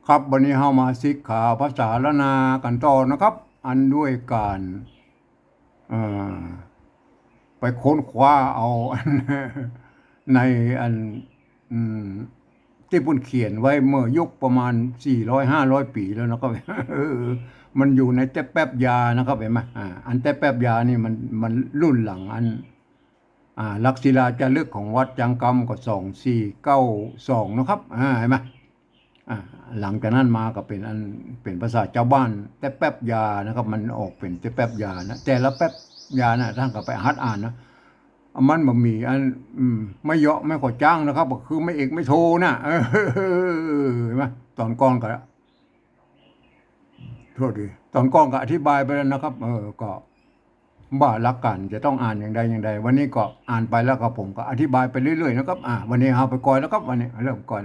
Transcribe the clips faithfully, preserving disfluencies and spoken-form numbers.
ครับ วันนี้เฮามาศึกษาภาษาล้านนากั๋นต่อนะครับ อันด้วยก๋าน เอ่อ ไปค้นคว้าเอา ในอัน อืม ตี้เปิ้นเขียนไว้เมื่อยุคประมาณสี่ร้อยห้าร้อยปี๋แล้วนะครับ เออ มันอยู่ในแต๊แป๊บยานะครับ หันก่อ อ่า อันแต๊แป๊บยานี่มัน มันรุ่นหลังอัน อ่า หลักศิลาจารึกของวัดจางกำก็สองสี่เก้าสองนะครับ อ่า หันก่อ อ่า หลังจากนั้นมาก็เป๋นอัน เป๋นภาษาจาวบ้านแต๊แป๊บยานะครับ มันออกเป๋นแต๊แป๊บยานะ แต่ละแป๊บยานะ ต้านก็ไปหัดอ่านนะ มันบ่มีอัน อืม ไม้เหยาะไม้ก่อจ๊างนะครับ ก็คือไม้เอกไม้โทนะ เออ หันก่อ ต๋อนก่อนก็ โทษที ต๋อนก่อนก็อธิบายไปแล้วนะครับ เออ ก็ว่าหลักก๋านจะต้องอ่านอย่างใดอย่างใด วันนี้ก็อ่านไปแล้วก็ผมก็อธิบายไปเรื่อยๆ นะครับ อ่า วันนี้เฮาไปก่อนแล้วครับ วันนี้เริ่มก่อน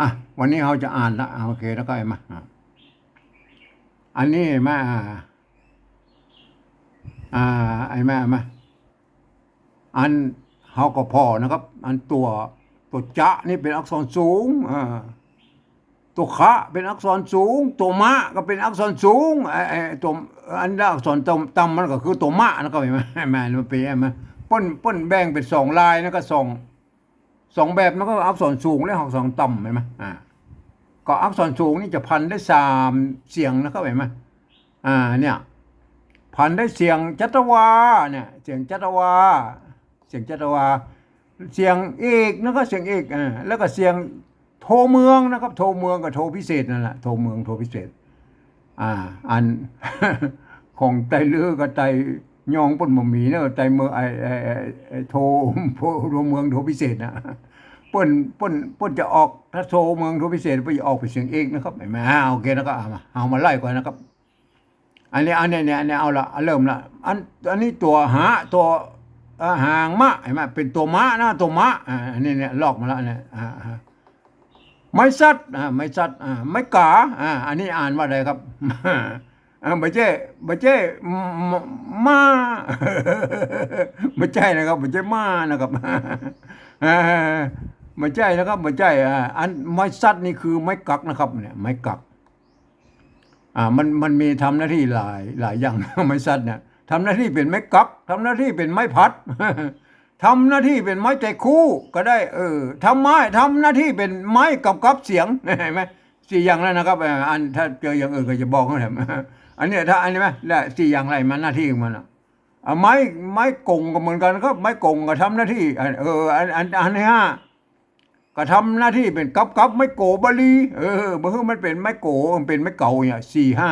อ่ะ วันนี้เฮาจะอ่านละ อ่า โอเค แล้วก็หันก่อ อ่า อันนี้หันก่อ อ่า อ่า หันก่อ อันเฮาก็ผ่อนะครับ อันตั๋ว ตั๋วจะนี่เป๋นอักษรสูง อ่า ตั๋วคะเป๋นอักษรสูง ตั๋วมะก็เป๋นอักษรสูง ไอ้ ไอ้ตั๋ว อันละอักษรต่ำ ต่ำมันก็คือตั๋วมะนะครับ หันก่อ หันก่อ มันเป๋น หันก่อ เปิ้น เปิ้นแบ่งเป๋นสองลายนะ ก็สอง สองแบบนะ ก็อักษรสูงและอักษรต่ำ หันก่อ อ่า ก็อักษรสูงนี่จะพันได้สามเสียงนะครับ หันก่อ อ่า เนี่ย พันได้เสียงจัตวาเนี่ย เสียงจัตวา เสียงจัตวา เสียงเอกนะครับ เสียงเอก อ่า แล้วก็เสียงโทเมืองนะครับ โทเมืองกับโทพิเศษนั่นแหละ โทเมือง โทพิเศษ อ่า อัน ของไตลื้อกับไตยองเปิ้นบ่มีเนอะ ไตเมือง ไอ้ ไอ้ ไอ้ ไอ้โท โทเมือง โทพิเศษนะ เปิ้น เปิ้น เปิ้นจะออก ถ้าโทเมือง โทพิเศษ เปิ้นจะออกเป๋นเสียงเอกนะครับ หันก่อ อ่า โอเค แล้วก็เอามา เอามาไล่ก่อนนะครับ อันนี้ อันนี้เนี่ย อันนี้เอาละ เริ่มละ อัน อันนี้ตั๋วหะ ตั๋ว เอ่อ หางมะ หันก่อ เป๋นตั๋วมะนะ ตั๋วมะ อ่า อันนี้เนี่ย ลอกมาละเนี่ย อ่า อ่า ไม้สัด อ่า ไม้สัด อ่า ไม้ก๋า อ่า อันนี้อ่านว่าใดครับ อ่า บ่ใจ้ บ่ใจ้ ม- ม้า บ่ใจ้นะครับ บ่ใจ้ม้านะครับ อ่า บ่ใจ้นะครับ บ่ใจ้ อ่า อันไม้สัดนี่คือไม้กักนะครับ เนี่ย ไม้กัก อ่า มัน มันมีทำหน้าที่หลาย หลายอย่าง ไม้สัดเนี่ย ทำหน้าที่เป๋นไม้กัก ทำหน้าที่เป๋นไม้ผัด ทำหน้าที่เป๋นไม้แตคู่ก็ได้ เออ ทำไม้ ทำหน้าที่เป๋นไม้กำกับเสียง หันก่อ สี่อย่างแล้วนะครับ อ่า อัน ถ้าเจออย่างอื่นก็จะบอกให้แถม อันเนี้ย ถ้าอันนี้ไหม ได้สี่อย่างอะไร มันหน้าที่ของมันอะ อ่ะ ไม้ ไม้ก๋งก็เหมือนกั๋นครับ ไม้ก๋งก็ทำหน้าที่ อัน เออ อัน อัน อันที่ห้า ก็ทำหน้าที่เป๋นกับ กับไม้โกบาลี เออ บ่หื้อมันเป๋นไม้โก มันเป๋นไม้เก๋าเนี่ย สี่ห้า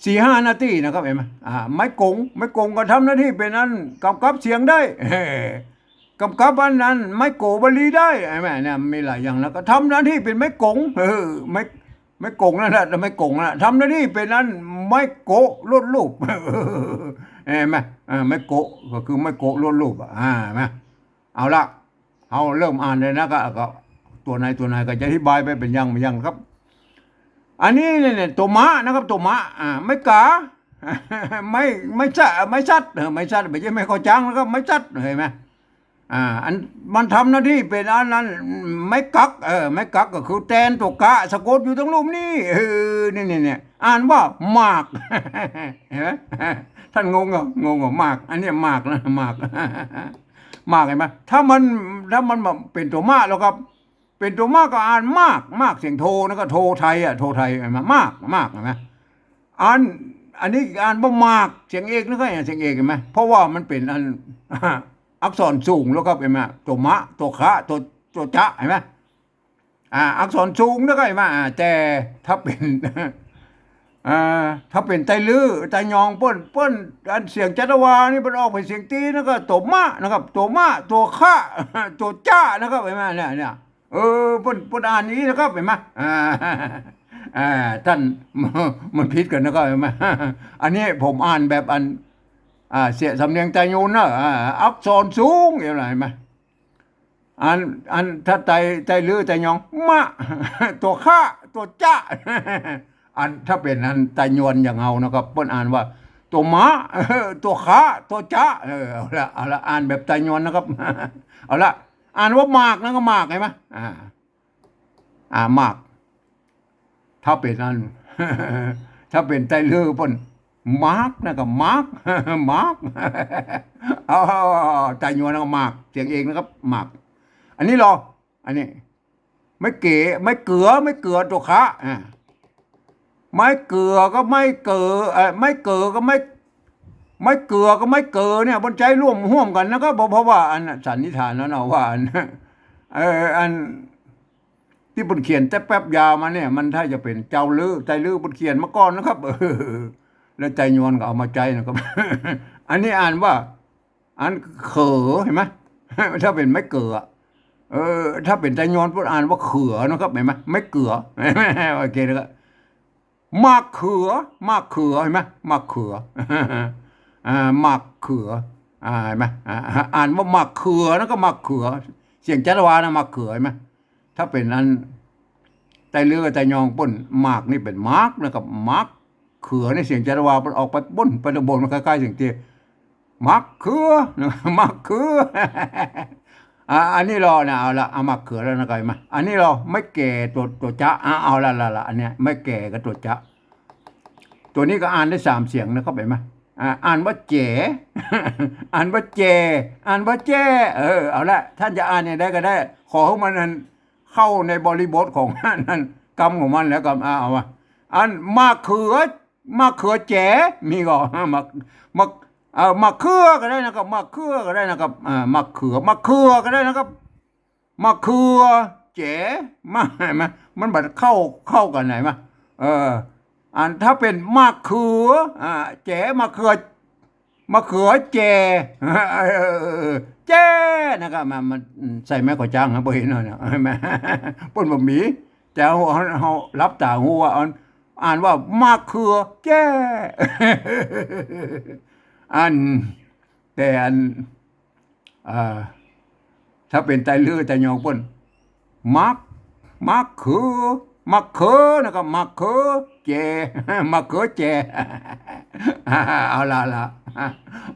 สี่ห้าหน้าตี้นะครับ หันก่อ อ่า ไม้ก๋ง ไม้ก๋งก็ทำหน้าที่เป๋นอันกำกับเสียงได้ เออ กำกับอันนั้นไม้โกบาลีได้ หันก่อ เนี่ย มีหลายอย่างแล้ว ก็ทำหน้าที่เป๋นไม้ก๋ง เออ ไม้ ไม้ก๋งนั่นแหละ ไม้ก๋งนั่นแหละ ทำหน้าที่เป๋นอันไม้โกะลดรูป หันก่อ อ่า ไม้โกะก็คือไม้โกะลดรูปอะ อ่า หันก่อ เอาละ เฮาเริ่มอ่านเลยนะ ก็ ก็ตั๋วไหนตั๋วไหนก็จะอธิบายไปเป๋นอย่างเป๋นอย่างครับ อันนี้เนี่ย เนี่ย ตั๋วมะนะครับ ตั๋วมะ อ่า ไม้ก๋า ไม้ ไม้สัด ไม้สัด เออ ไม้สัด บ่ใจ้ไม้ก่อจ๊างนะครับ ไม้สัด หันก่อ อ่า อัน มันทำหน้าที่เป๋นอันนั้น ไม้กัก เออ ไม้กักก็คือแตนตั๋วกะสะกดอยู่ตรงลุ่มนี่ เออ นี่ นี่ เนี่ย อ่านว่าหมาก หันก่อ ต้านงงเหรอ งงเหรอ หมาก อันเนี้ยหมากนะ หมาก หมาก หันก่อ ถ้ามัน ถ้ามันมาเป๋นตั๋วมะแล้วครับ เป๋นตั๋วมะก็อ่านมาก มาก เสียงโทนะ ก็โทไทยอะ โทไทย หันก่อ มาก มาก หันก่อ อัน อันนี้อ่านว่าหมาก เสียงเอกนะ ก็เสียงเอก หันก่อ เพราะว่ามันเป๋นอัน อักษรสูงแล้วครับ หันก่อ ตั๋วมะ ตั๋วคะ ตั๋ว ตั๋วจะ หันก่อ อ่า อักษรสูงแล้วก็ หันก่อ อ่า แต่ถ้าเป๋น อ่า ถ้าเป๋นไตลื้อ ไตยองเปิ้น เปิ้น อันเสียงจัตวานี่เปิ้นออกเป๋นเสียงตี้นะ ก็ตั๋วมะนะครับ ตั๋วมะ ตั๋วคะ ตั๋วจะนะครับ หันก่อ เนี่ย เนี่ย เออ เปิ้น เปิ้นอ่านอย่างนี้นะครับ หันก่อ อ่า อ่า ต้าน มันผิดกั๋นนะครับ หันก่อ อันนี้ผมอ่านแบบอัน อ่า เสียงสำเนียงไตยองนะ อ่า อักษรสูง อย่างนั้น หันก่อ อัน อันถ้าไต ไตลื้อ ไตยอง มะ ตั๋วคะ ตั๋วจะ อันถ้าเป๋นอันไตยวนอย่างเฮานะครับ เปิ้นอ่านว่า ตั๋วมะ ตั๋วคะ ตั๋วจะ เออ เอาละ เอาละ อ่านแบบไตยวนนะครับ เอาละ อ่านว่าหมากนะ ก็หมาก หันก่อ อ่า อ่า หมาก ถ้าเป๋นอัน ถ้าเป๋นไตลื้อเปิ้น หมาก นะก็หมาก หมาก เอา ไตยวนก็หมาก เสียงเอกนะครับ หมาก อันนี้ลอ อันนี้ ไม้เก๋ ไม้เกือ ไม้เกือตั๋วคะ อ่า ไม้เกือกับไม้เก๋อ เอ่อ ไม้เก๋อกับไม้ ไม้เกือกับไม้เก๋อเนี่ย เปิ้นใจ๊ร่วม ฮ่วมกั๋นนะครับ เพราะ เพราะว่าอันน่ะ สันนิษฐานแล้วเนาะว่าอัน เอ่อ อัน ตี้เปิ้นเขียนแต๊แป๊บยาวมาเนี่ย มันถ้าจะเป๋นเจ้าลื้อ ไตลื้อเปิ้นเขียนมาก่อนนะครับ เออ แล้วไตยวนก็เอามาใจ๊นะครับ อันนี้อ่านว่า อันเขือ หันก่อ ถ้าเป๋นไม้เกือ เออ ถ้าเป๋นไตยวนเปิ้นอ่านว่าเขือนะครับ หันก่อ ไม้เกือ โอเคนะครับ หมากเขือ หมากเขือ หันก่อ หมากเขือ อ่า หมากเขือ อ่า หันก่อ อ่า อ่านว่าหมากเขือ นะก็หมากเขือ เสียงจัตวานะ หมากเขือ หันก่อ ถ้าเป๋นอัน ไตลื้อกับไตยวนเปิ้น หมากนี่เป๋นหมาก นะก็หมาก เขือนี่เสียงจัตวา เปิ้นออกไปบน ไปตางบน มันคล้ายๆ เสียงเตี้ย หมากเขือ หมากเขือ อ่า อันนี้ลอนะ เอาละ เอาหมากเขือแล้วนะ ใค่มา อันนี้ลอ ไม้แก่ ตั๋ว ตั๋วจะ อ่า เอาละ ละ ละ อันเนี้ย ไม้แก่กับตั๋วจะ ตั๋วนี้ก็อ่านได้สามเสียงนะครับ หันก่อ อ่า อ่านว่าแจ๋ อ่านว่าแจ๋ อ่านว่าแจ๋ เออ เอาละ ต้านจะอ่านอย่างใดก็ได้ ขอหื้อมันอันเข้าในบริบทของอันนั้น กำของมันแล้วก็ อ่า เอาว่า อันหมากเขือ หมากเขือแจ๋ มีก่อ หมาก หมาก เอ่อ หมากเขือก็ได้นะครับ หมากเขือก็ได้นะครับ อ่า หมากเขือ หมากเขือก็ได้นะครับ หมากเขือแจ๋ มา หันก่อ มันบ่เข้า เข้ากั๋นหันก่อ เออ อันถ้าเป๋นหมากเขือ อ่า แจ๋ หมากเขือ หมากเขือแจ๋ เออ แจ๋ นะครับ มัน มัน ใส่ไม้ขอจ้างนะ บ่หันก่อเนาะ หันก่อ เปิ้นบ่มี แต่เฮา เฮา เฮาหลับต๋าฮู้ว่า อ่าน อ่านว่าหมากเขือแจ๋ อัน แต่อัน อ่า ถ้าเป๋นไตลื้อไตยวนเปิ้น หมาก หมากเขือ หมากเขือ นะก็หมากเขือแจ๋ หมากเขือแจ๋ เอาละ เอาละ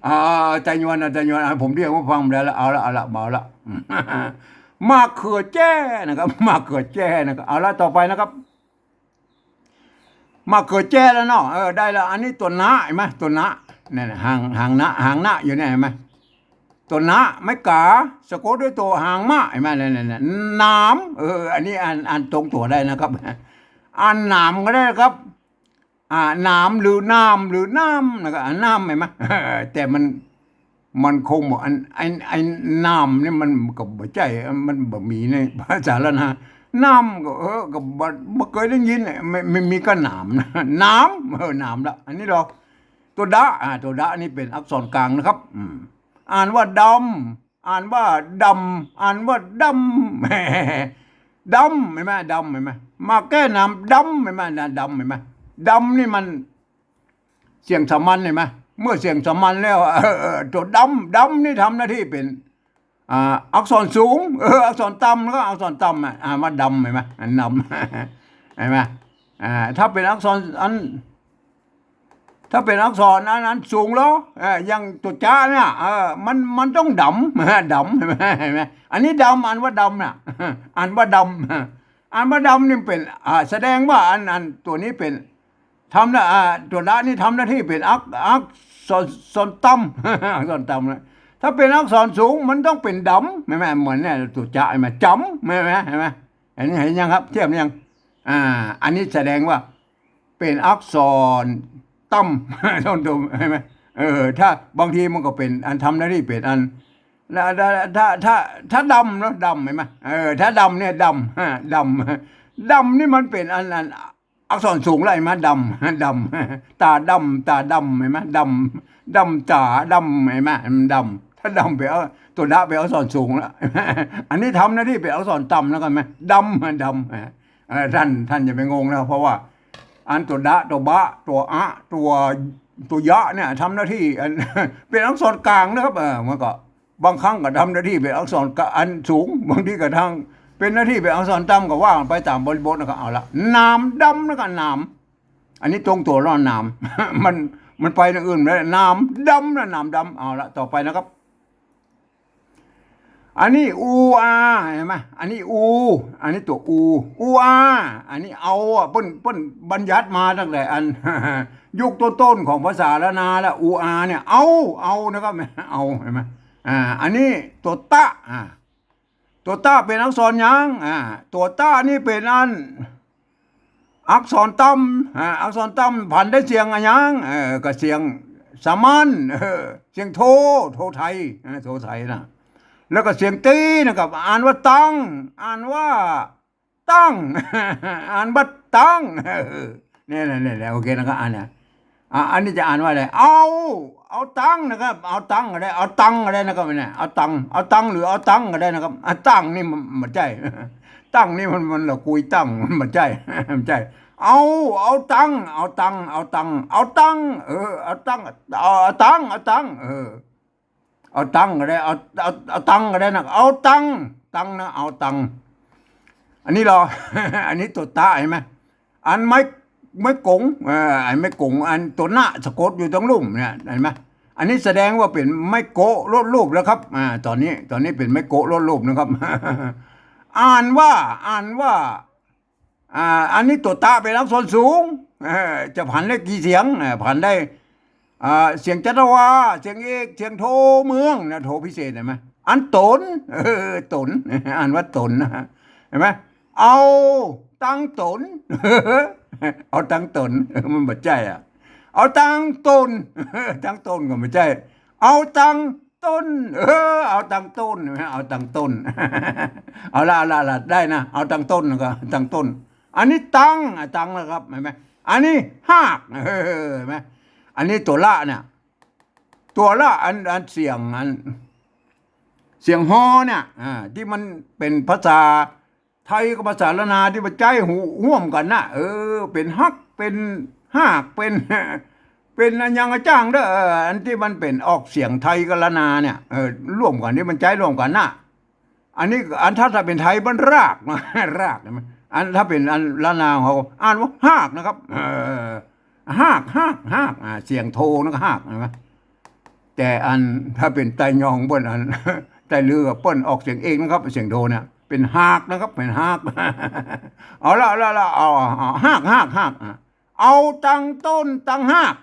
อ่า ไตยวนนะ ไตยวน อ่า ผมเรียกว่าฟังแล้วละ เอาละ เอาละ เบาละ หมากเขือแจ๋ นะก็หมากเขือแจ๋นะก็ เอาละ ต่อไปนะครับ หมากเขือแจ๋แล้วเนาะ เออ ได้แล้ว อันนี้ตั๋วนะ หันก่อ ตั๋วนะ เนี่ยนะ หาง หางนะ หางนะอยู่เนี่ย หันก่อ ตั๋วนะ ไม้ก๋า สะกดด้วยตั๋วหางมะ หันก่อ เนี่ย เนี่ย เนี่ย หนาม เออ อันนี้อ่าน อ่านตรงตั๋วได้นะครับ อ่านหนามก็ได้นะครับ อ่า หนามหรือหนามหรือหนาม นะก็ อ่า หนาม หันก่อ แต่มัน มันคงบ่ อัน ไอ้ ไอ้หนามนี่มันก็บ่ใจ้ มันบ่มีในภาษาล้านนา หนามก็ เออ ก็บ่ บ่เกยได้ยิน ไม่ ไม่มีก็หนามนะ หนาม เออ หนามละ อันนี้ลอ ตั๋วดะ อ่า ตั๋วดะนี่เป๋นอักษรกลางนะครับ อืม อ่านว่าดำ อ่านว่าดำ อ่านว่าดำ ดำ หันก่อ ดำ หันก่อ หมากแก้หนามดำ หันก่อ นะ ดำ หันก่อ ดำนี่มัน เสียงสามัญหันก่อ เมื่อเสียงสามัญแล้ว เออ เออ ตั๋วดำ ดำนี่ทำหน้าตี้เป๋น อ่า อักษรสูง เออ อักษรต่ำแล้วก็อักษรต่ำอะ อ่านว่าดำ หันก่อ อันดำ หันก่อ อ่า ถ้าเป๋นอักษรอัน ถ้าเป๋นอักษรอัน อันสูงแล้ว เออ อย่างตั๋วจ๊ะเนี่ย เออ มัน มันต้องดำ ดำ หันก่อ อันนี้ดำ อ่านว่าดำน่ะ อ่านว่าดำ อ่านว่าดำนี่เป๋น อ่า แสดงว่าอัน อันตั๋วนี้เป๋น ทำหน้า อ่า ตั๋วดะนี่ทำหน้าตี้เป๋นอัก อักษร อักษรต่ำ อักษรต่ำนะ ถ้าเป๋นอักษรสูงมันต้องเป๋นดำ หันก่อ เหมือนเนี่ย ตั๋วจ๊ะ หันก่อ จ๋ำ หันก่อ หันก่อ อันนี้หันยังครับ เทียบยัง อ่า อันนี้แสดงว่าเป๋นอักษรต่ำ ต้องดู หันก่อ เออ ถ้าบางทีมันก็เป๋นอันทำหน้าตี้เป๋นอัน ถ้า ถ้า ถ้า ถ้าดำเนาะ ดำ หันก่อ เออ ถ้าดำเนี่ย ดำ ดำ ดำนี่มันเป๋นอัน อัน อักษรสูงแล้ว หันก่อ ดำ ดำ ต๋าดำ ต๋าดำ หันก่อ ดำ ดำต๋าดำ หันก่อ มันดำ ถ้าดำเป๋นอัก ตั๋วดะเป๋นอักษรสูงแล้ว อันนี้ทำหน้าตี้เป๋นอักษรต่ำแล้วกันไหม ดำ ดำ เออ ท่าน ท่านอย่าไปงงนะ เพราะว่าอันตั๋วดะ ตั๋วบะ ตั๋วอะ ตั๋ว ตั๋วยะเนี่ยทำหน้าตี้อัน เป๋นอักษรกลางนะครับ เออ มันก็ บางครั้งก็ทำหน้าตี้เป๋นอักษรกะ อันสูง บางทีก็ทำเป๋นหน้าตี้เป๋นอักษรต่ำ ก็ว่าไปต๋ามบริบทนะครับ เอาละ หนามดำนะครับ หนาม อันนี้ตรงตั๋วแล้ว หนาม มัน มันไปอย่างอื่นไม่ได้ หนามดำนะ หนามดำ เอาละ ต่อไปนะครับ อันนี้ อู อา หันก่อ อันนี้ อู อันนี้ตั๋ว อู อู อา อันนี้ เอา อะ เปิ้น เปิ้นบัญญัติมาตั้งแต่อัน ยุคต้นๆ ของภาษาล้านนาแล้ว อู อา เนี่ย เอา เอา นะครับ เอา หันก่อ อ่า อันนี้ตั๋วตะ อ่า ตั๋วตะเป๋นอักษรหยัง อ่า ตั๋วตะนี่เป๋นอัน อักษรต่ำ อ่า อักษรต่ำ ผันได้เสียงอะหยัง เออ ก็เสียงสามัญ เออ เสียงโท โทไทย เออ โทไทยนะ แล้วก็เสียงตี้นะครับ อ่านว่าตัง อ่านว่าตั้ง อ่านว่าตัง เออ เนี่ย เนี่ย เนี่ย โอเคนะครับ อันเนี้ย อ่ะ อันนี้จะอ่านว่าอะไร เอา เอาตังนะครับ เอาตังก็ได้ เอาตังก็ได้นะครับ เนี่ย เอาตัง เอาตังหรือเอาตังก็ได้นะครับ อ่ะ ตังนี่มัน มันบ่ใจ้ ตังนี่มัน มันละกุยตัง มันบ่ใจ้ มันบ่ใจ้ เอา เอาตัง เอาตัง เอาตัง เอาตัง เออ เอาตัง เอา เอาตัง เอาตัง เออ เอาตังก็ได้ เอา เอา เอาตังก็ได้นะ เอาตัง ตังนะ เอาตัง อันนี้เหรอ อันนี้ตั๋วตะหันก่อ อันไม้ ไม้ก๋ง เอ่อ ไอ้ไม้ก๋ง อันตั๋วนะสะกดอยู่ตรงลุ่มเนี่ย หันก่อ อันนี้แสดงว่าเป๋นไม้โกะลดรูปแล้วครับ อ่า ต๋อนนี้ ต๋อนนี้เป๋นไม้โกะลดรูปนะครับ อ่านว่า อ่านว่า อ่า อันนี้ตั๋วตะเป๋นอักษรสูง เออ จะผันได้กี่เสียง เออ ผันได้ อ่า เสียงจัตวา เสียงเอก เสียงโทเมืองนะ โทพิเศษหันก่อ อันต๋น เออ ต๋น อ่านว่าต๋นนะ หันก่อ เอาตังต๋น เอาตังต๋น มันบ่ใจ้อะ เอาตังต๋น ตังต๋นก็บ่ใจ้ เอาตังต้น เออ เอาตังต้น หันก่อ เอาตังต้น เอาละ เอาละ เอาละ ได้นะ เอาตังต้นก็ตังต้น อันนี้ตัง อ่ะ ตังแล้วครับ หันก่อ อันนี้ฮาก เออ หันก่อ อันนี้ตั๋วละเนี่ย ตั๋วละ อัน อันเสียง อัน เสียงฮอเนี่ย อ่า ตี้มันเป๋นภาษาไทยกับภาษาล้านนาตี้มาใจ๊ฮู้ ฮ่วมกั๋นนะ เออ เป๋นฮัก เป๋นฮาก เป๋น เป๋นอะหยังอะจ้างเด้อ เออ อันตี้มันเป๋นออกเสียงไทยกับล้านนาเนี่ย เออ ฮ่วมกั๋นตี้มันใจ๊ฮ่วมกั๋นนะ อันนี้ อันถ้า ถ้าเป๋นไทยมันรากนะ รากหันก่อ อันถ้าเป๋นอันล้านนาของเฮาอ่านว่าฮากนะครับ เออ ฮาก ฮาก ฮาก อ่า เสียงโทนะก็ฮาก หันก่อ แต่อันถ้าเป๋นไตยองเปิ้นอัน ไตลือเปิ้นออกเสียงเอกนะครับ เสียงโทเนี่ย เป๋นฮากนะครับ เป๋นฮาก เอาละ เอาละ เอาละ เอา เอา ฮาก ฮาก ฮาก อ่ะ เอาตังต้นตังฮาก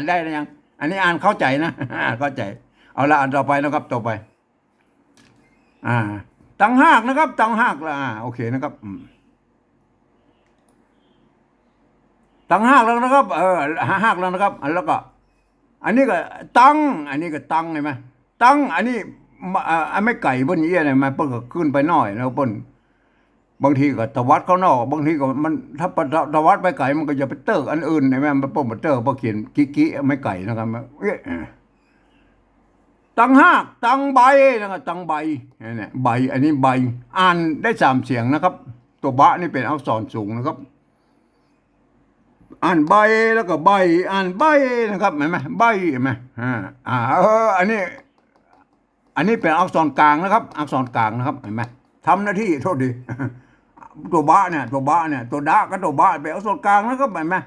ได้หรือยัง อันนี้อ่านเข้าใจ๋นะ เข้าใจ๋ เอาละ อันต่อไปนะครับ ต่อไป อ่า ตังฮากนะครับ ตังฮากละ อ่า โอเคนะครับ อืม ตังฮากแล้วนะครับ เออ ฮากแล้วนะครับ แล้วก็ อันนี้ก็ตัง อันนี้ก็ตังหันก่อ ตัง อันนี้ ม- อ่า อันไม้ไก๋เปิ้นเอี้ยเนี่ย มันเปิ้นก็ขึ้นไปหน้อยแล้วเปิ้น บางทีก็ตวัดเข้านอก บางทีก็มัน ถ้าตวัดไปไก๋มันก็จะไปเติกอันอื่นหันก่อ มันเปิ้นบ่เติก เปิ้นเขียนกิกิไม้ไก๋นะครับ เอ๊ะ ตังฮาก ตังใบนะครับ ตังใบ เนี่ย ใบ อันนี้ใบ อ่านได้สามเสียงนะครับ ตั๋วบะนี่เป๋นอักษรสูงนะครับ อ่านใบแล้วก็ใบ อ่านใบนะครับ หันก่อ ใบ หันก่อ อ่า อ่า เออ อันนี้ อันนี้เป๋นอักษรกลางนะครับ อักษรกลางนะครับ หันก่อ ทำหน้าตี้ โทษที ตั๋วบะเนี่ย ตั๋วบะเนี่ย ตั๋วดะกับตั๋วบะเป๋นอักษรกลางนะครับ หันก่อ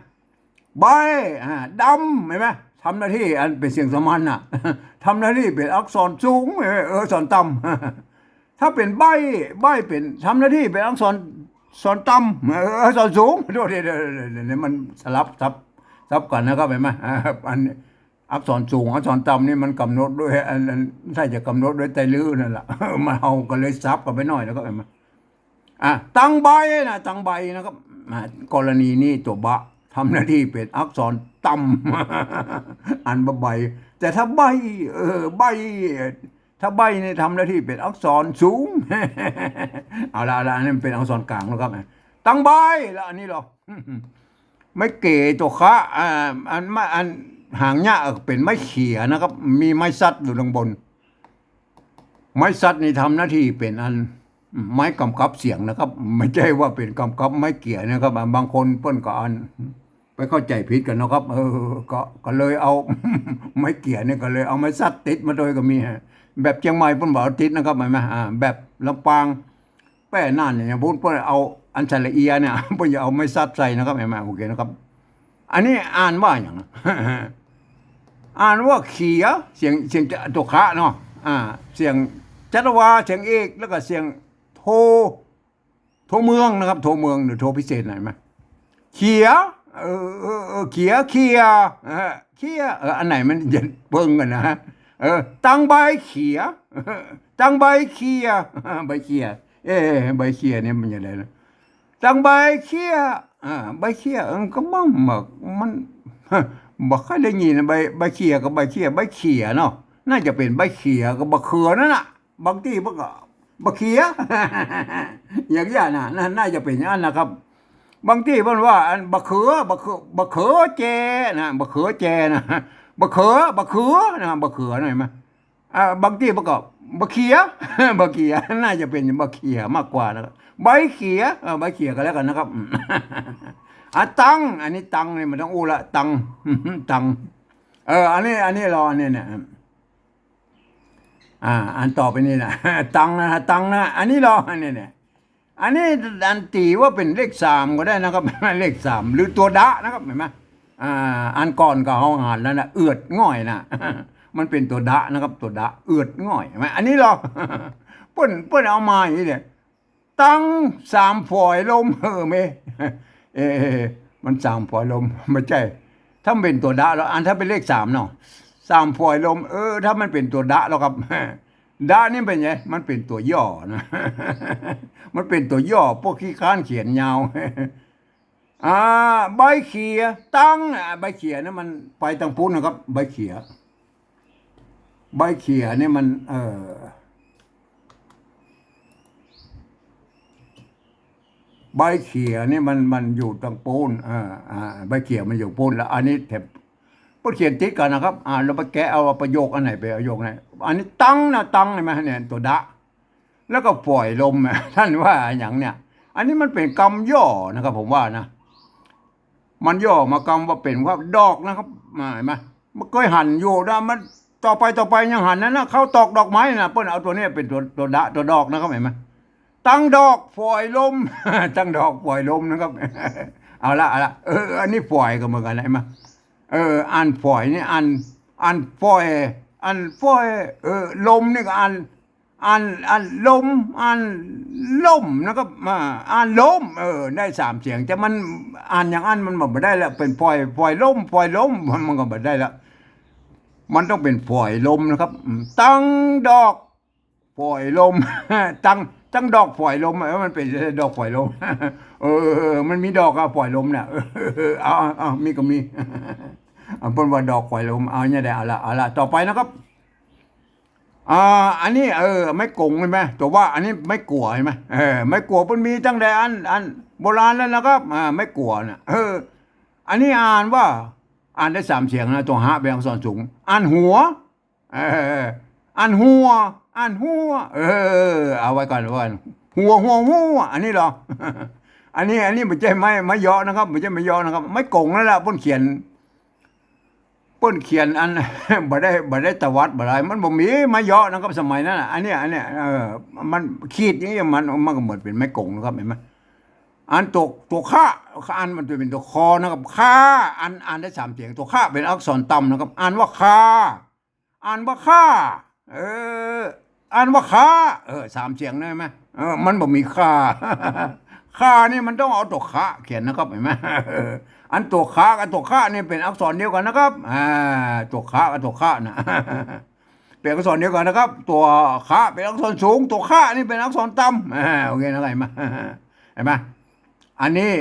ใบ อ่า ดำ หันก่อ ทำหน้าตี้ อันเป๋นเสียงสามัญน่ะ ทำหน้าตี้เป๋นอักษรสูง เออ เออ อักษรต่ำ ถ้าเป๋นใบ้ ใบ้เป๋น ทำหน้าตี้เป๋นอักษร อักษรต่ำ เออ อักษรสูง โทษที เดี๋ยว เดี๋ยว เดี๋ยว เดี๋ยวมันสลับซับ ซับกั๋นนะครับ หันก่อ อ่า อันอักษรสูง อักษรต่ำนี่มันก๋ำหนดโดย อัน อัน ถ้าจะก๋ำหนดโดยไตรลือนั่นแหละ มันเฮาก็เลยซับกั๋นไปหน้อยนะครับ หันก่อ อ่ะ ตังใบนะ ตังใบนะครับ อ่ะ กรณีนี้ตั๋วบะทำหน้าตี้เป๋นอักษรต่ำ อ่านว่าใบ แต่ถ้าใบ้ เออ ใบ้ ถ้าใบ้นี่ทำหน้าตี้เป๋นอักษรสูง เอาละ เอาละ อันนี้มันเป๋นอักษรกลางแล้วครับ ตังใบ แล้วอันนี้เหรอ ไม้เก๋ตั๋วคะ อ่า อัน อันหางเนี้ยเป๋นไม้เขี่ยนะครับ มีไม้ซัดอยู่ข้างบน ไม้ซัดนี่ทำหน้าตี้เป๋นอัน ไม้ก๋ำกับเสียงนะครับ ไม่ใจ้ว่าเป๋นก๋ำกับไม้เขี่ยนะครับ บางคนเปิ้นก็อัน ไปเข้าใจ๋ผิดกั๋นนะครับ เออ ก็ ก็เลยเอา ไม้เขี่ยเนี่ย ก็เลยเอาไม้ซัดติดมาโดยก็มีฮะ แบบเจียงใหม่เปิ้นบ่เอาติดนะครับ หันก่อ อ่า แบบลำปาง แป้น่านเนี่ย เปิ้น เปิ้นเอาอันสระเอียเนี่ย เปิ้นจะเอาไม้ซัดใส่นะครับ หันก่อ โอเคนะครับ อันนี้อ่านว่าหยัง อ่านว่าเขี่ย เสียง เสียงตั๋วคะเนาะ อ่า เสียง จัตวาเสียงเอก แล้วก็เสียงโท โทเมืองนะครับ โทเมืองหรือโทพิเศษหน่อยไหม เขีย เออ เออ เออ เขีย เขีย เออ เขีย เออ อันไหนมันจะเปิงกั๋นนะฮะ เออ ตังใบเขีย ตังใบเขีย ใบเขีย เออ ใบเขียเนี่ยมันจะไดนะ ตังใบเขีย อ่า ใบเขีย เออ ก็บ่ บ่ มัน บ่ค่อยได้ยินนะ ใบ ใบเขียกับใบเขีย ใบเขียเนาะ น่าจะเป๋นใบเขียกับใบเขือนั่นน่ะ บางตี้มันก็ ใบเขีย อย่างเงี้ยนะ น่า น่าจะเป๋นอย่างนั้นนะครับ บางตี้มันว่า อัน ใบเขือ ใบเขือ ใบเขือแจนะ ใบเขือแจนะ ใบเขือ ใบเขือนะ ใบเขือนะ เห็นไหม อ่า บางตี้มันก็ ใบเขีย ใบเขีย น่าจะเป๋นใบเขียมากกว่านะครับ ใบเขีย เออ ใบเขียก็แล้วกั๋นนะครับ อืม อ่ะ ตัง อันนี้ตังเนี่ยมันต้องอู้ละ ตัง ตัง เออ อันนี้ อันนี้รอ อันนี้เนี่ย อ่า อันต่อไปนี่นะ ตังนะ ตังนะ อันนี้รอ อันนี้เนี่ย อันนี้อันตี๋ว่าเป๋นเลขสามก็ได้นะครับ เลขสาม หรือตั๋วดะนะครับ เห็นไหม อ่า อันก่อนก็เฮาหันแล้วนะ เอือดง่อยนะ มันเป๋นตั๋วดะนะครับ ตั๋วดะ เอือดง่อย เห็นไหม อันนี้รอ เปิ้น เปิ้นเอามาอย่างนี้เนี่ย ตังสามฝอยลม เออ เม เออ มันสามฝอยลม บ่ใจ้ ถ้ามันเป๋นตั๋วดะแล้ว อันถ้าเป๋นเลขสามเนาะ สามฝอยลม เออ ถ้ามันเป๋นตั๋วดะแล้วครับ ดะนี่เป๋นไง มันเป๋นตั๋วย่อนะ มันเป๋นตั๋วย่อ พวกขี้คร้านเขียนยาว อ่า ใบเขีย ตัง อ่า ใบเขียเนี่ยมันไปตางปู๊นนะครับ ใบเขีย ใบเขียเนี่ยมัน เออ ใบเขียเนี่ยมัน มันอยู่ตางปู๊น อ่า อ่า ใบเขียมันอยู่ปู๊น แล้วอันนี้แถม เปิ้นเขียนติดกั๋นนะครับ อ่า เราไปแกะเอาประโยคอันไหนไปประโยคไหน อันนี้ตังนะ ตัง เห็นไหมเนี่ย ตั๋วดะ แล้วก็ฝอยลม ต้านว่าอะหยังเนี่ย อันนี้มันเป๋นกำย่อนะครับ ผมว่านะ มันย่อมากำว่าเป๋นว่าดอกนะครับ อ่า เห็นไหม มันเกยหันอยู่นะ มันต่อไป ต่อไปยังหันนะนะ เขาตอกดอกไม้นะ เปิ้นเอาตั๋วเนี้ยเป๋นตั๋ว ตั๋วดะ ตั๋วดอกนะครับ เห็นไหม ตังดอกฝอยลม ตังดอกฝอยลมนะครับ เอาละ เอาละ เออ อันนี้ฝอยก็เหมือนกั๋น เห็นไหม เออ อ่านฝอยนี่ อ่าน อ่านฝอย อ่านฝอย เออ ลมนี่ก็อ่าน อ่าน อ่านลม อ่านล่มนะครับ อ่า อ่านล้ม เออ ได้สามเสียง แต่มันอ่านอย่างอั้นมันบ่ได้แล้ว เป๋นฝอย ฝอยลม ฝอยล้ม มันก็บ่ได้แล้ว มันต้องเป๋นฝอยลมนะครับ อืม ตังดอกฝอยลม ตัง ตังดอกฝอยลม เออ มันเป๋นดอกฝอยลม เออ มันมีดอกอะ ฝอยลมเนี่ย เออ เอา เอา เอา มีก็มี เอา เปิ้นว่าดอกฝอยลม เอาเนี่ยแหละ เอาละ เอาละ ต่อไปนะครับ อ่า อันนี้ เออ ไม้ก๋งเห็นไหม ตั๋วว่า อันนี้ไม้กั๋วเห็นไหม เออ ไม้กั๋วเปิ้นมีตั้งแต่อัน อันโบราณแล้วนะครับ อ่า ไม้กั๋วน่ะ เออ อันนี้อ่านว่า อ่านได้สามเสียงนะ ตั๋วฮะเป๋นอักษรสูง อ่านหัว เออ อ่านหัว อ่านหัว เออ เอาไว้ก่อน ไว้ก่อน หัว หัว หัว อันนี้รอ อันนี้ อันนี้บ่ใจ้ไม้ ไม้เยาะนะครับ บ่ใจ้ไม้เยาะนะครับ ไม้ก๋งนั่นแหละ เปิ้นเขียน เปิ้นเขียนอัน บ่ได้ บ่ได้ตวัด บ่ได้ มันบ่มีไม้เยาะนะครับ สมัยนั้นน่ะ อันเนี้ย อันเนี้ย เออ มันขีดอย่างเงี้ย มัน มันก็เหมือนเป๋นไม้ก๋งนะครับ หันก่อ อันตั๋ว ตั๋วคะ อันมันจะเป๋นตั๋วคอนะครับ คะ อัน อ่านได้สามเสียง ตั๋วคะเป๋นอักษรต่ำนะครับ อ่านว่าคา อ่านว่าค่า เออ อ่านว่าค้า เออ สามเสียงได้ไหม เออ มันบ่มีค่า ค่านี่มันต้องเอาตั๋วคะเขียนนะครับ หันก่อ อันตั๋วคะกับตั๋วคะนี่เป๋นอักษรเดียวกั๋นนะครับ อ่า ตั๋วคะกับตั๋วคะน่ะ เป๋นอักษรเดียวกั๋นนะครับ ตั๋วคะเป๋นอักษรสูง ตั๋วคะนี่เป๋นอักษรต่ำ อ่า โอเคนะ หันก่อ หันก่อ อันนี้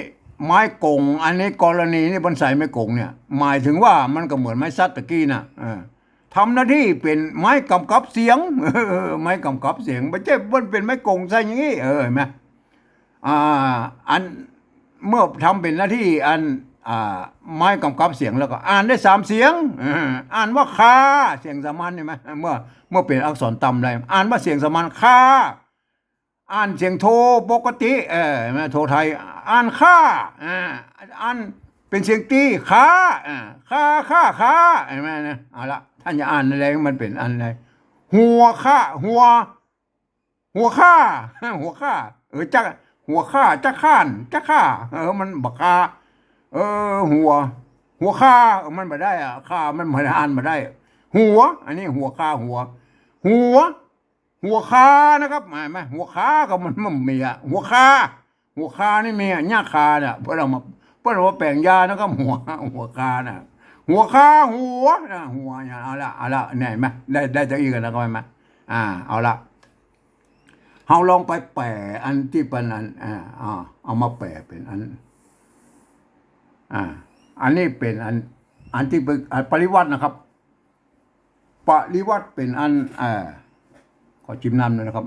ไม้ก๋ง อันนี้กรณีนี่เปิ้นใส่ไม้ก๋งเนี่ย หมายถึงว่ามันก็เหมือนไม้สัตว์ตะกี้น่ะ เออ ทำหน้าตี้เป๋นไม้ก๋ำกับเสียง ไม้ก๋ำกับเสียง บ่ใจ้มันเป๋นไม้ก๋งใส่อย่างนี้ เออ หันก่อ อ่า อัน เมื่อทำเป๋นหน้าตี้อัน อ่า ไม้ก๋ำกับเสียงแล้วก็อ่านได้สามเสียง เออ อ่านว่าคา เสียงสามัญหันก่อ เมื่อ เมื่อเป๋นอักษรต่ำได้ อ่านว่าเสียงสามัญ คา อ่านเสียงโทปกติ เออ หันก่อ โทไทย อ่านค่า อ่า อ่านเป๋นเสียงตี้ ขา อ่า ขา ขา ขา หันก่อ นะ เอาละ ต้านจะอ่านอะไรมันเป๋นอันใด หัวคะ หัว หัวคะ หัวคะ เออ จัก หัวคะ จักข้าน จักข้า เออ มันบ่คะ เออ หัว หัวคะ เออ มันบ่ได้อะ คะ มันบ่ได้ อ่านบ่ได้ หัว อันนี้หัวคะ หัว หัว หัวคานะครับ หมายไหม หัวคาก็มัน มันมีอะ หัวคา หัวคานี่มีอะ หญ้าคาเนี่ย เปิ้นเอามา เปิ้นเอามาแป๋งยานะครับ หัว หัวคาน่ะ หัวคา หัวนะ หัวเนี่ย เอาละ เอาละ เนี่ย เห็นไหม ได้ ได้ตะอี้กั๋นแล้วก็ เห็นไหม อ่า เอาละ เฮาลองไปแป๋อันตี้เปิ้นอัน อ่า อ่า เอามาแป๋เป๋นอัน อ่า อันนี้เป๋นอัน อันตี้เปิ้น อ่า ปริวรรตนะครับ ปริวรรตเป๋นอัน อ่า ขอจิบน้ำหน่อยนะครับ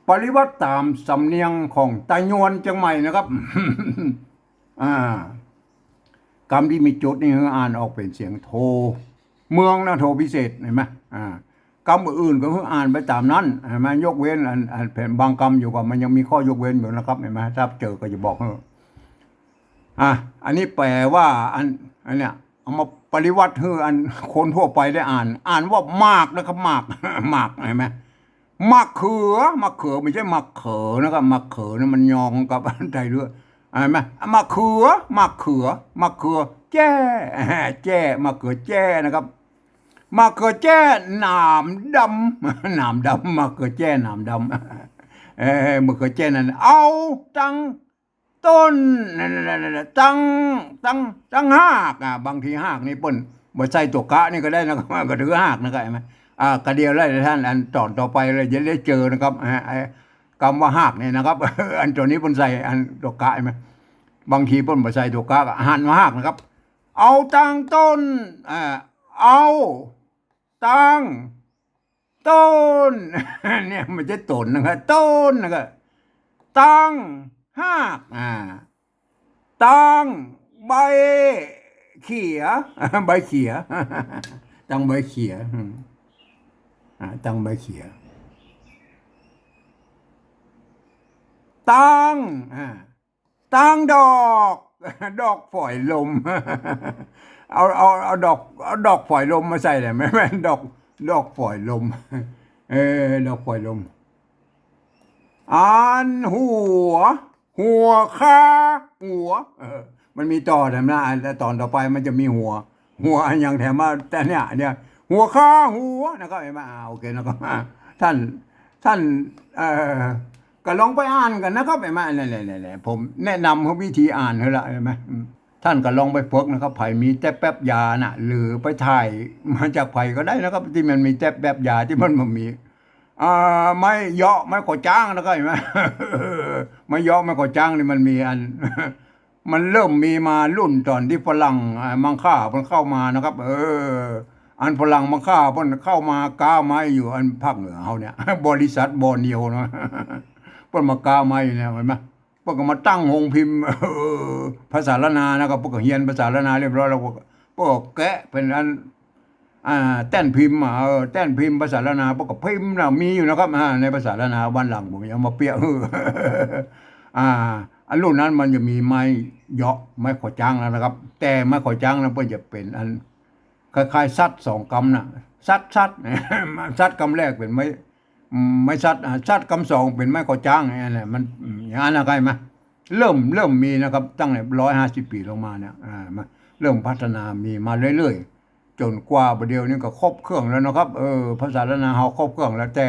ปริวรรตต๋ามสำเนียงของตาญวนเจียงใหม่นะครับ อ่า กำตี้มีจุดนี่หื้ออ่านออกเป๋นเสียงโท เมืองนะ โทพิเศษ หันก่อ อ่า กำอื่นๆ ก็หื้ออ่านไปต๋ามนั้น หันก่อ ยกเว้นอัน อันแผนบางกำอยู่ก่อ มันยังมีข้อยกเว้นอยู่นะครับ หันก่อ ถ้าเจอก็จะบอกหื้อ อ่ะ อันนี้แป๋ว่าอัน อันเนี้ย เอามาปริวรรตหื้ออันคนทั่วไปได้อ่าน อ่านว่าหมากนะครับ หมาก หมาก หันก่อ มะเขือ มะเขือ บ่ใจ้มะเขือนะครับ มะเขือนี่มันยองกับอันใดเรื่อง หันก่อ มะเขือ มะเขือ มะเขือแจ้ แจ้ มะเขือแจ้นะครับ มะเขือแจ้หนามดำ หนามดำ มะเขือแจ้หนามดำ เออ มะเขือแจ้นั้น เอาตังต้น นั่นๆๆๆ ตัง ตัง ตังฮาก อ่ะ บางทีฮากนี่เปิ้นบ่ใส่ตั๋วกะนี่ก็ได้นะครับ ก็ถือฮากนะครับ หันก่อ อ่า กะเดียวแล้วท่าน อันต๋อนต่อไปเลยจะได้เจอนะครับ อ่า ไอ้กำว่าฮากนี่นะครับ อันต๋อนนี้เปิ้นใส่อันตั๋วกะ หันก่อ บางทีเปิ้นบ่ใส่ตั๋วกะ ก็หันว่าฮากนะครับ เอาตังต้น อ่า เอาตังต้น เนี่ย บ่ใจ้ต้นนะครับ ต้นนะครับ ตังฮาก อ่า ตังใบเขีย ใบเขีย ตังใบเขีย อืม อ่า ตังใบเขีย ตัง อ่า ตังดอก ดอกฝอยลม เอา เอา เอาดอก เอาดอกฝอยลมมาใส่หน่อยไหม แม่นดอก ดอกฝอยลม เออ ดอกฝอยลม อันหัว หัวคา หัว เออ มันมีต่อแถมนะ อันต๋อนต่อไปมันจะมีหัว หัวอันยังแถมมา แต่เนี่ย เนี่ย หัวคา หัวนะครับ หันก่อ อ่า โอเคนะครับ อ่า ท่าน ท่าน เอ่อ ก็ลองไปอ่านกั๋นนะครับ หันก่อ เนี่ยๆๆๆ ผมแนะนำหื้อวิธีอ่านหื้อละ หันก่อ อืม ท่านก็ลองไปฝึกนะครับ ใผมีแต๊บแป๊บยาน่ะ หรือไปถ่ายมาจากใผก็ได้นะครับ ตี้มันมีแต๊บแป๊บยาตี้มันบ่มี อ่า ไม้เยาะ ไม้ขอจ๊างนะครับ หันก่อ ไม้เยาะ ไม้ขอจ๊างนี่มันมีอัน มันเริ่มมีมารุ่นต๋อนตี้ฝรั่ง อ่า มังค่าเปิ้นเข้ามานะครับ เออ อันฝรั่งมังค่าเปิ้นเข้ามาก๊าไม้อยู่อันภาคเหนือเฮาเนี่ย บริษัทบอร์เนียวนะ เปิ้นมาก๊าไม้อยู่เนี่ย หันก่อ เปิ้นก็มาตั้งโฮงพิมพ์ เออ ภาษาล้านนานะครับ เปิ้นก็เฮียนภาษาล้านนาเรียบร้อยแล้ว เปิ้นก็แกะเป๋นอัน อ่า แต้นพิมพ์อ่ะ เออ แต้นพิมพ์ภาษาล้านนา เปิ้นก็พิมพ์นะ มีอยู่นะครับ อ่า ในภาษาล้านนา วันหลังผมจะเอามาเปียะ อ่า อันรุ่นนั้นมันจะมีไม้เยาะ ไม้ขอจ๊างแล้วนะครับ แต่ไม้ขอจ๊างนั้นเปิ้นจะเป๋นอัน คล้ายๆ สัตว์สองกำน่ะ สัตว์ สัตว์ สัตว์กำแรกเป๋นไม้ อืม ไม้สัตว์ อ่า สัตว์กำสองเป๋นไม้ขอจ๊าง อย่างนั้นแหละ มัน อืม อย่างนั้นนะ เข้าใจ๋ไหม เริ่ม เริ่มมีนะครับ ตั้งแต่ร้อยห้าสิบปี๋ลงมาเนี่ย อ่า มา เริ่มพัฒนามีมาเรื่อยๆ จ๋นกว่าบ่าเดี่ยวนี้ก็ครบเครื่องแล้วนะครับ เออ ภาษาล้านนาเฮาครบเครื่องแล้ว แต่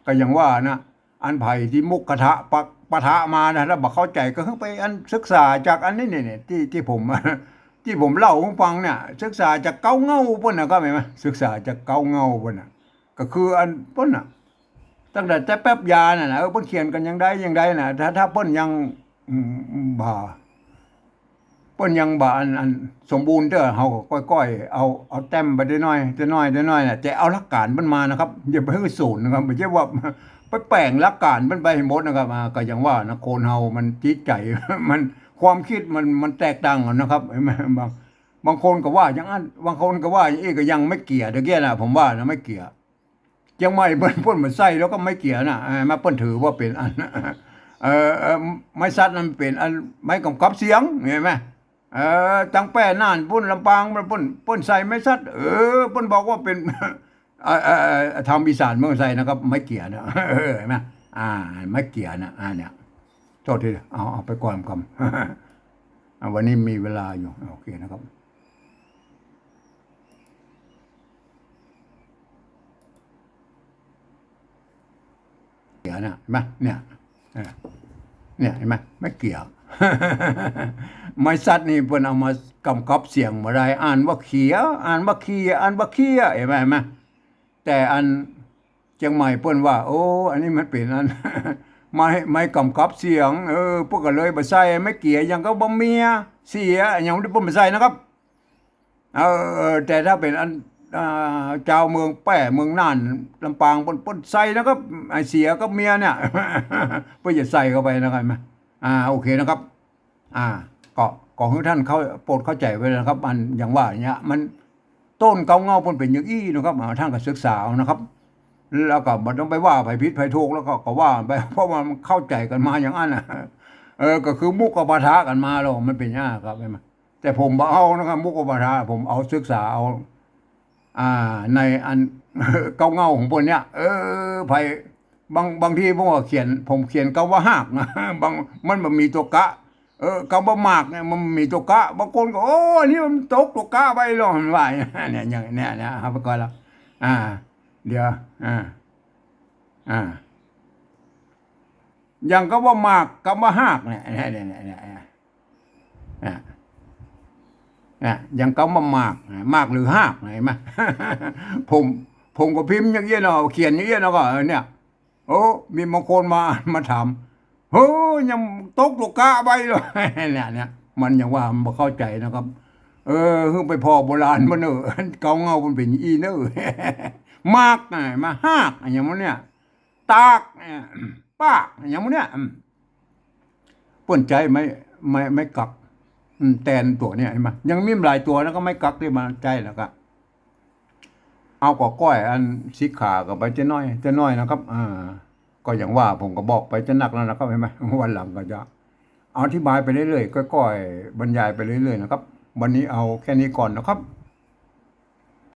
ก็ยังว่านะ อันใผตี้มุกกะทะปะ ปะทะมานะ แล้วบ่เข้าใจ๋ก็หื้อไปอันศึกษาจากอันนี้เนี่ย เนี่ย ตี้ ตี้ผม ตี้ผมเล่าหื้อฟังเนี่ย ศึกษาจากเก๊าเง่าเปิ้นนะครับ หันก่อ ศึกษาจากเก๊าเง่าเปิ้นน่ะ ก็คืออันเปิ้นน่ะ ตั้งแต่แต๊บแป๊บยาน่ะนะ เออ เปิ้นเขียนกั๋นอย่างใดอย่างใดน่ะ ถ้า ถ้าเปิ้นยัง อืม บ่า เปิ้นยังบ่าอัน อันสมบูรณ์เตื้อ เฮาก็ก้อยๆ เอา เอาแต้มไปเต๊อะน้อย เต๊อะน้อย เต๊อะน้อยน่ะ แต่เอาหลักการเปิ้นมานะครับ อย่าไปหื้อสูญนะครับ บ่ใจ้ว่าไปแป๋งหลักการเปิ้นไปหื้อหมดนะครับ อ่า ก็อย่างว่านะ คนเฮามันจิตใจ๋ มัน ความคิดมัน มันแตกต่างกั๋นนะครับ หันก่อ บาง บางคนก็ว่าอย่างนั้น บางคนก็ว่าอย่างอี้ ก็อย่างไม้เกี่ยตะกี้น่ะ ผมว่านะ ไม้เกี่ย เจียงใหม่เปิ้น เปิ้นบ่ใส่แล้วก็ไม้เกี่ยน่ะ อ่า มาเปิ้นถือว่าเป๋นอัน เอ่อ เอ่อ ไม้สัตว์นั้นเป๋นอันไม้กำกับเสียง หันก่อ เอ่อ ตังแป้น่านปุ้น ลำปางปุ้น เปิ้นใส่ไม้สัตว์ เออ เปิ้นบอกว่าเป๋น เอ่อ เอ่อ เอ่อ ทางอีสานเมืองใส่นะครับ ไม้เกี่ยน่ะ เออ หันก่อ อ่า ไม้เกี่ยน่ะ อ่า เนี่ย โทษที เอา เอาไปก่อนกำ อ่า วันนี้มีเวลาอยู่ โอเคนะครับ นะ เห็นไหม เนี่ย เออ เนี่ย เห็นไหม ไม้เกี่ย ไม้สัตว์นี่เปิ้นเอามากำกับเสียงบ่ได้ อ่านว่าเขีย อ่านว่าเขีย อ่านว่าเขีย เห็นไหม เห็นไหม แต่อันเจียงใหม่เปิ้นว่า โอ้ อันนี้มันเป๋นอัน ไม้ ไม้กำกับเสียง เออ เปิ้นก็เลยบ่ใส่ ไม้เกี่ย หยังก็บ่เมีย เสีย หยังเปิ้นบ่ใส่นะครับ เออ แต่ถ้าเป๋นอัน อ่า จาวเมืองแป้ เมืองน่าน ลำปาง เปิ้น เปิ้นใส่นะครับ ไอ้เสียกับเมียเนี่ย เปิ้นจะใส่เข้าไปนะครับ อ่า โอเคนะครับ อ่า ก็ ก็หื้อท่านเข้า โปรดเข้าใจ๋ไว้นะครับ อันอย่างว่าเนี้ย มัน ต้นเก๊าเหง้าเปิ้นเป๋นอย่างอี้นะครับ อ่า ท่านก็ศึกษาเอานะครับ แล้วก็บ่ต้องไปว่าใผผิดใผถูก แล้วก็ ก็ว่าไป เพราะว่ามันเข้าใจ๋กั๋นมาอย่างอั้นน่ะ เออ ก็คือมุขก็ปะทะกั๋นมาแล้ว มันเป๋นอย่างนั้นครับ เห็นไหม แต่ผมบ่เอานะครับ มุขก็ปะทะ ผมเอาศึกษาเอา อ่า ในอัน เก๊าเหง้าของเปิ้นเนี่ย เออ ใผ บาง บางทีผมก็เขียน ผมเขียนกำว่าฮากนะ บาง มันบ่มีตั๋วกะ เออ กำว่ามากเนี่ยมันมีตั๋วกะ บางคนก็ โอ้ อันนี้มันตกตั๋วกะไปแล้ว มันว่าอย่างเนี้ย อย่างเนี้ย เนี่ย เอาไปก่อนละ อ่า เดี๋ยว อ่า อ่า อย่างกำว่ามาก กำว่าฮากเนี่ย เนี่ย เนี่ย เนี่ย เนี่ย อ่ะ อ่ะ อย่างกำว่ามาก มากหรือฮาก เห็นไหม ผม ผมก็พิมพ์อย่างเงี้ยเนาะ เขียนอย่างเงี้ยเนาะ ก็ เออ เนี่ย โอ้ มีบางคนมา มาถาม เฮ้ย ยังตกตั๋วกะไปเลย เนี่ย เนี่ย มันยังว่ามันบ่เข้าใจ๋นะครับ เออ หื้อไปผ่อโบราณมันเนอะ เก๊าเหง้ามันเป๋นอี้เนอะ มาก อ่ะ มาฮาก อย่างมันเนี่ย ตาก เนี่ย ปาก อย่างมันเนี่ย อืม เปิ้นใจ๊ไม้ ไม้ ไม้กัก อืม แตนตั๋วเนี่ย หันก่อ ยังมีหลายตั๋วนะ ก็ไม้กักตี้มาใจ๊แล้วก็ เอาก็ก้อยอันสีขาก็ไปเจ๊น้อย เจ๊น้อยนะครับ อ่า ก็อย่างว่าผมก็บอกไปจะนักแล้วนะครับ หันก่อ วันหลังก็จะอธิบายไปเรื่อยๆ ก้อยๆ บรรยายไปเรื่อยๆ นะครับ วันนี้เอาแค่นี้ก่อนนะครับ